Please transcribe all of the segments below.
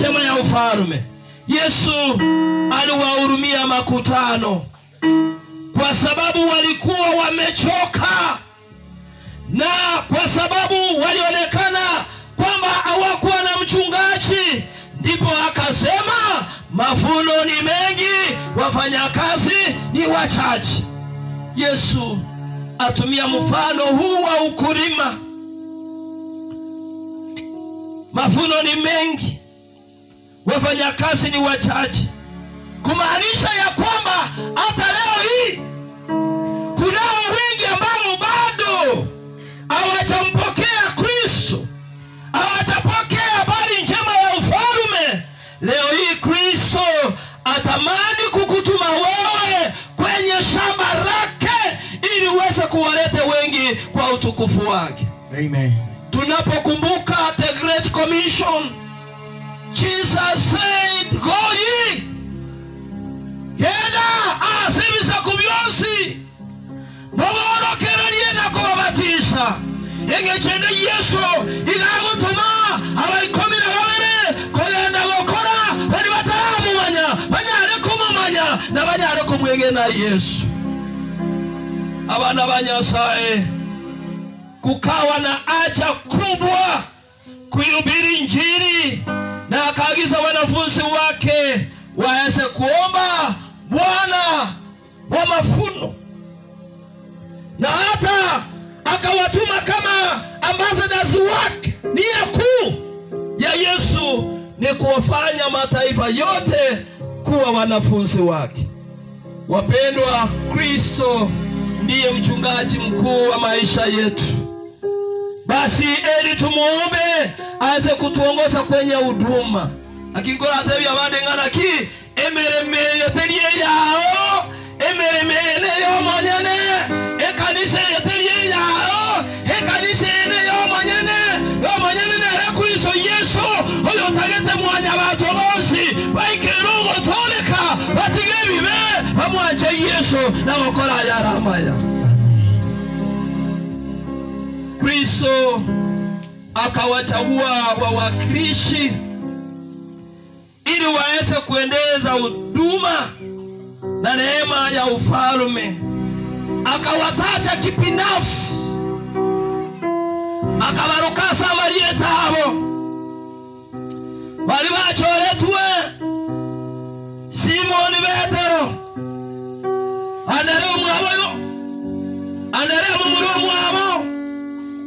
njema ya ufalme. Yesu aliwahurumia makutano kwa sababu walikuwa wamechoka na kwa sababu walionekana kwamba hawakuwa na mchungaji. Ndipo akasema mavuno ni mengi, wafanyakazi ni wachache. Yesu atumia mfano huu wa ukulima. Mavuno ni mengi, wafanyakazi ni wachache, kumaanisha ya kwamba hata leo hii kunao wengi ambao bado hawajampokea Kristo, hawajapokea habari njema ya ufalme. Leo hii Kristo atamani kukutuma wewe kwenye shamba lake ili uweze kuwaleta wengi kwa utukufu wake. Amen. Tunapokumbuka the Great Commission, Jesus said, "Go ye, genda ase ebisaku bionsi, muborokererie na kubabatisa." Engechende Yesu igagutuma aba 12 kugenda gukora bari bataramumanya, banyare kumumanya na banyare kumwegena Yesu. Abana ba Nyasaye, kukawa na haja kubwa kuihubiri Injili, na akaagiza wanafunzi wake waweze kuomba Bwana wa mavuno, na hata akawatuma kama ambassadors wake. Nia kuu ya Yesu ni kuwafanya mataifa yote kuwa wanafunzi wake. Wapendwa, Kristo ndiye mchungaji mkuu wa maisha yetu. Basi eli tumuombe aweze kutuongoza kwenye huduma. Akikora atebia abande ng'ana ki emereme yeterie yao, emereme ene yomonyene, ekanisa yeterie yao, ekanisa ene yomonyene, yomonyene nere Kristo Yesu oyo otagete mwanya bantu bonsi baikere ogotoleka batige ebibe bamwanche Yesu na gokora yaramaya. Kristo akawachagua wawakilishi ili waweze kuendeleza huduma na neema ya ufalme. Akawataja kibinafsi, akabaruka Samaria tabo bali bachoretwe Simoni Petero, Anderea omwaboyo, Anderea mumuri omwabo,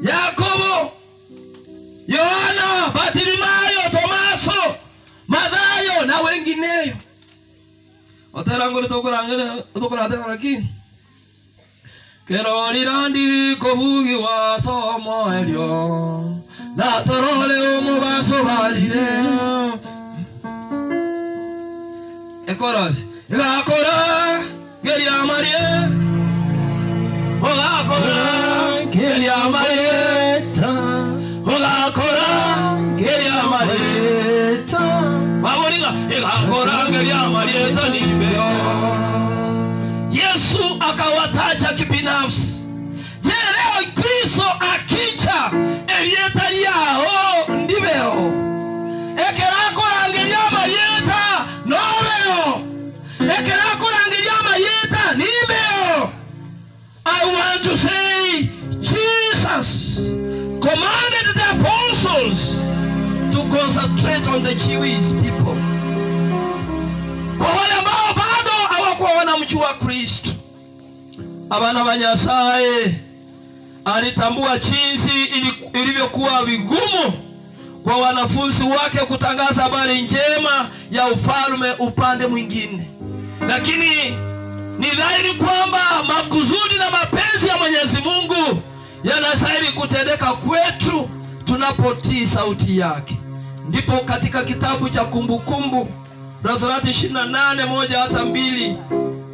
Yakobo, Yohana, Bartimayo, Tomaso, Mathayo na wengineyo. Oterango nitukurangire tukuratera ki Kerorira kubugi wa somo elio na torole omubaso balire ekorasi igakora ngeria marie ogakora ngeria marie ogakora ngeria marie baboriga igakora ngeria marie tanibeo. Yesu akawataja kibinafsi. Je, leo Kristo akija elieta lyao ndibeo ekerakorangeria marieta nobeo ekerakorangeria marieta nibeo. I want to say Jesus commanded the apostles to concentrate on the Jewish people. Kwa wale ambao bado hawakuwa wanamjua Kristo. Abana ba Nyasaye, alitambua jinsi ilivyokuwa vigumu kwa wanafunzi wake kutangaza habari njema ya ufalme upande mwingine, lakini ni dhahiri kwamba makusudi na mapenzi ya Mwenyezi Mungu yanastahili kutendeka kwetu tunapotii sauti yake. Ndipo katika kitabu cha Kumbukumbu la Torati 28:1 hata 2,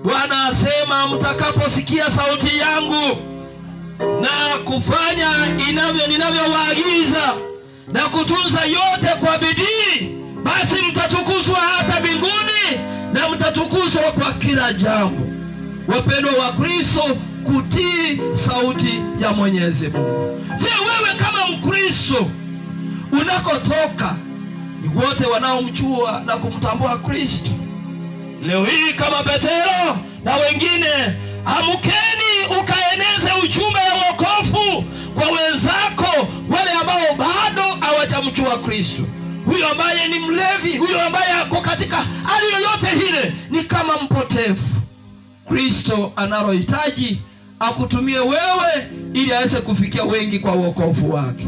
Bwana asema, mtakaposikia sauti yangu na kufanya ninavyowaagiza na kutunza yote kwa bidii, basi mtatukuzwa hata mbinguni na mtatukuzwa kwa kila jambo. Wapendwa wa Kristo, kutii sauti ya Mwenyezi Mungu. Je, wewe kama Mkristo unakotoka Ni wote wanaomjua na kumtambua Kristo. Leo hii kama Petero na wengine, amkeni ukaeneze ujumbe wa wokovu kwa wenzako, wale ambao bado hawajamjua Kristo. Huyo ambaye ni mlevi, huyo ambaye ako katika hali yoyote ile, ni kama mpotevu. Kristo analohitaji akutumie wewe ili aweze kufikia wengi kwa wokovu wake,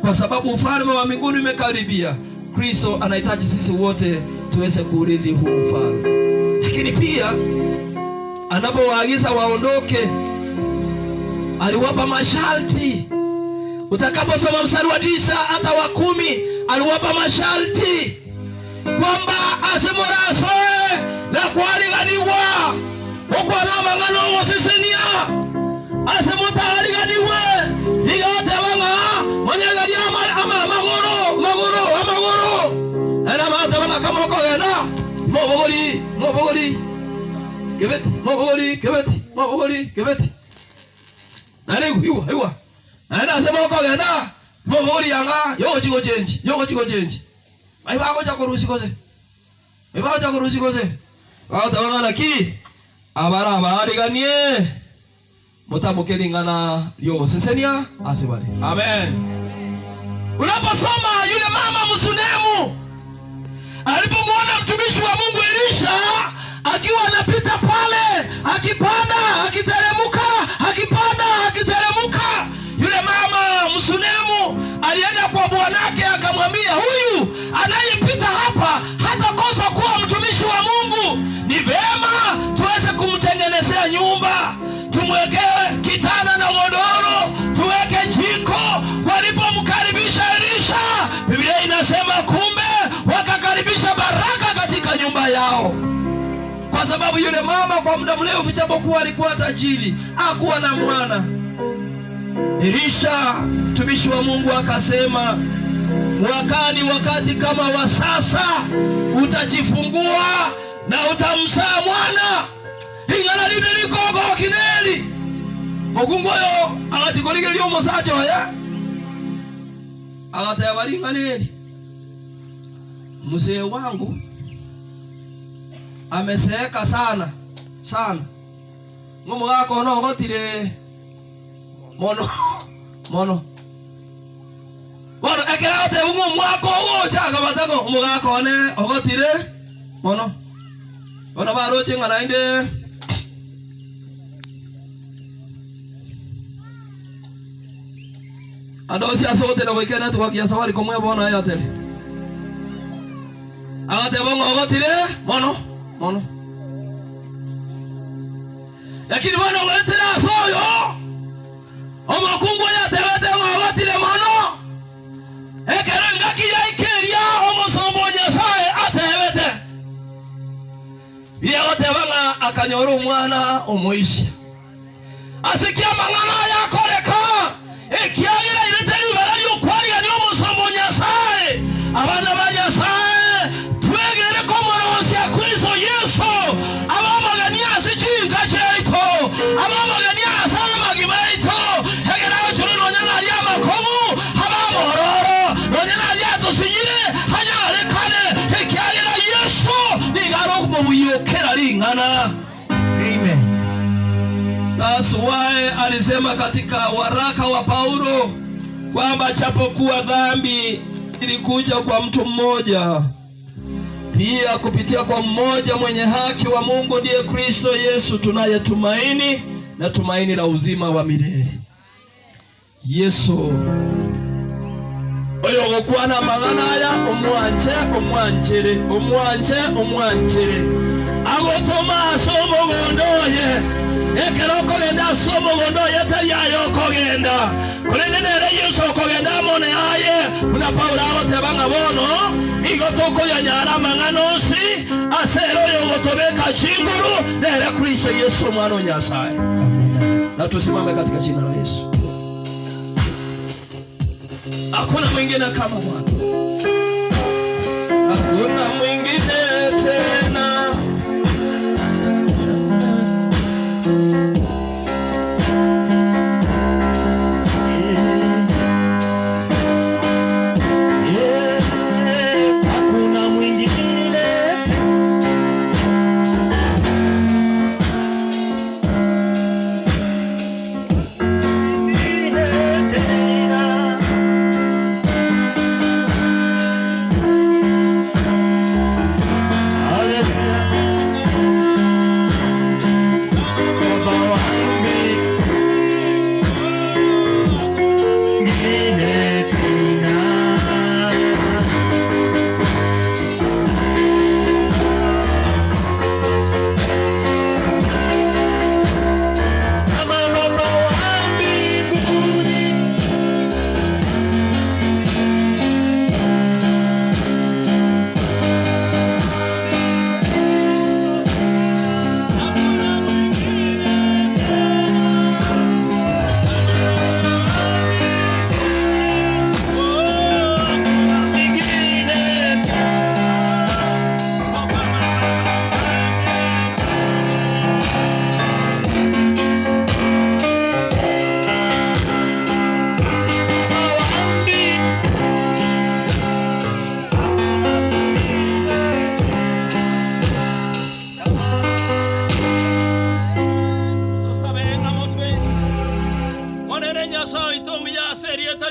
kwa sababu ufalme wa mbinguni umekaribia. Kristo anahitaji sisi wote tuweze kuurithi huu ufalme. Lakini pia anapowaagiza waondoke, aliwapa masharti. Utakaposoma mstari wa 9 hata wa 10, aliwapa masharti kwamba asimurasoe na kualiganiwa okwana mang'ana ogosesenia asimutariganiwe igatebang'a monyegeria amagoro magoro amagoro era matebang'a kamokogenda mobogori mobogori kebeti mobogori kebeti mobogori kebeti nare iwa iwa naende ase mokogenda mobogori yanga yogochigochenji yogochigochenji mai bagocha korusi gose mai bagocha korusi gose bagotabang'a naki abara abariganie mutamukeringana lyogosesenia ase bari. Amen. Unaposoma yule mama Msunemu alipomwona mtumishi wa Mungu Elisha akiwa anapita pale akipanda akiteremka akipanda akiteremka, yule mama Msunemu alienda kwa bwanake akamwambia, huyu anayepita hapa hatakosa kuwa mtumishi wa Mungu. Ni vema tuweze kumtengenezea nyumba, tumwekee kitanda na godoro, tuweke jiko. Walipomkaribisha Elisha, Biblia inasema kumbe wakakaribisha baraka katika nyumba yao. Kwa sababu yule mama kwa muda mrefu, japokuwa alikuwa tajiri, hakuwa na mwana. Elisha mtumishi wa Mungu akasema, mwakani wakati kama wa sasa utajifungua na utamzaa mwana. Ingana lile likogo kineli ogungu oyo agatikorigeria omosacha oye agateba ring'ana eri, mzee wangu ameseeka sana sana, ng'omogaka ono ogotire mono mono bono ekero agoteba ng'omwaka ogocha akabatako omogaka one ogotire mono bono baroche ng'a naende andosi asote na wikena tukakia sawari komwe bona Airtel agateba ng'ogotire mono mono, lakini bono wetera asoyo omokungu yatebete ng'ogotire mono ekero ngaki yaikeria omosombo Nyasaye atebete biagoteba ng'a akanyora omwana omoisia asikia mang'ana yakoreka ekiagira ireteri barari okwariga omusombo Nyasaye. Abana ba Nyasaye twegere komorosia Kristo Yesu abamagania ase chinka chiaito abamagania ase amagima aito egera ochoro nonya naria amakomu abamororo nonya naria atusinyire hanyarekane ekiagira Yesu nigo okomobuyokera ring'ana. Amen. That's why alisema katika waraka wa Paulo kwamba japokuwa dhambi ilikuja kwa mtu mmoja, pia kupitia kwa mmoja mwenye haki wa Mungu ndiye Kristo Yesu tunayetumaini na tumaini la uzima wa milele. Yesu oyo gokwana mang'ana aya omwanche omwanchere omwanche omwanchere agotoma ase omogondo oye ekero okogenda ase omogondo oye tari aye okogenda korende nere Yesu okogenda amone aye buna Paulo agoteba ng'a bono nigo tokoyanyara amang'ana onsi ase ere oyo ogotobeka chinguru nere Kristo Yesu omwana o Nyasaye. Na tusimame katika jina la Yesu. Hakuna mwingine kama Bwana, hakuna mwingine tena.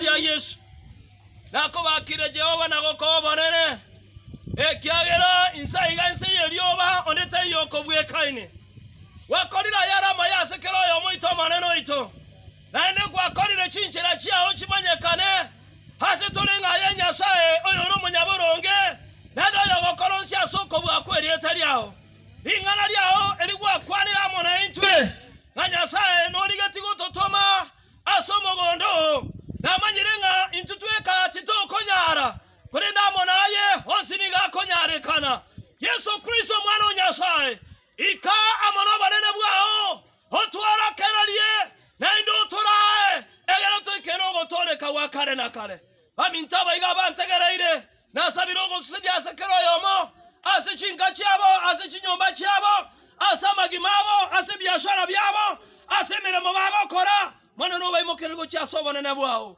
ria Yesu. Nakobakire Jehova na gokoa obonene, ekiagera inse aiga inse y'erioba onde taiyo okobwekaine. Gwakorire ayare amaya ase kera oyomo oito Omonene oito, naende gwakorire chinchera chiao chimanyekane ase tore ng'a aye Nyasae oyore omonyaboronge, naende oyogokora onsi ase okobua kw'erieta riao. Ring'ana riao eri gwakwanire amo naintwe, ng'a Nyasae norigetie gototoma ase omogondo oo. Namanyire ng'a intwe tweka titokonyara, korende amo naye onsi nigo akonyarekana. Yeso Kristo, Omwana o Nyasae, ika amo nobonene bwao, otworokererie, naende otorae, egere toikere ogotooreka gwa kare na kare. Baminto abaiga abantegereire, Nasabire ogosusuria ase kera oyomo, ase chinka chiabo, ase chinyomba chiabo, ase amagima abo, ase ebiashara biabo, ase emeremo bagokora, Omonene obaimokererie gochia ase obonene bwao,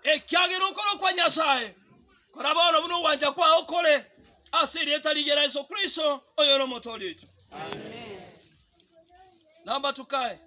ekiagera okorokwa Nyasae kora bono buna ogwancha kwao kore, ase erieta rigiya ria Yeso Kristo, oyore Omotoori oito. Naomba tukae.